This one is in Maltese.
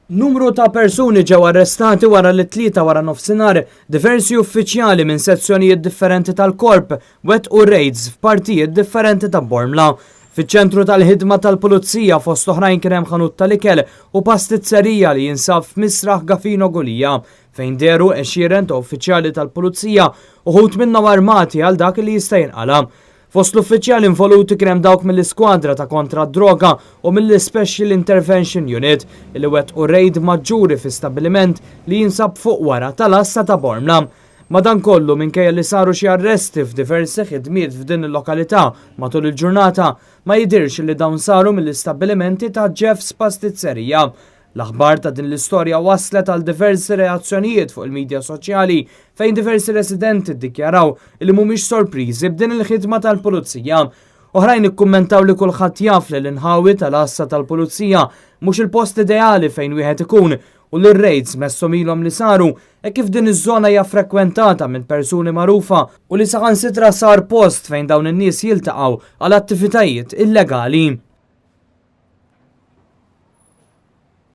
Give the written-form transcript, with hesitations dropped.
Numru ta' persuni ġew arrestati wara li t-Tlieta waranofsinhar diversi uffiċjali minn sezzjonijiet differenti tal-Korp wettqu raids f'partijiet differenti ta' Bormla. Fiċ-ċentru tal-ħidma tal-Pulizija fost oħrajn kien hemm ħanut tal-ikel u pastizzerija li jinsab f'Misraħ Gafino Gulia fejn dehru għexieren ta' uffiċjali tal-Pulizija uħud minnhom armati għal dak li jista' jinqala'. Fost l-uffiċjali involuti kien hemm dawk mill-Iskwadra ta' Kontra d-Droga u mill-Special Intervention Unit li wettqu rejd maġġuri fi stabbiliment li jinsab fuq wara tal-għassa ta' Bormla. Madankollu, minkejja li saru xi arresti f'diversi ħidmiet f'din il-lokalità matul il-ġurnata, ma jidhirx li dawn saru mill-istabbilimenti ta' Jeff's Pastizzerija. L-aħbar ta' din l-istorja wasslet għal diversi reazzjonijiet fuq il-midja soċjali fejn diversi residenti ddikjaraw li mhumiex sorpriżi b'din il-ħidma tal-pulizija. Oħrajn ikkummentaw li kulħadd jaf li l-inħawi tal-għassa tal-pulizija mhux il-post ideali fejn wieħed ikun u li r-raids messhom ilhom li saru hekk kif din iż-żona hija frekwentata minn persuni magħrufa u li saħansitra sar post fejn dawn in-nies jiltaqgħu għal attivitajiet illegali.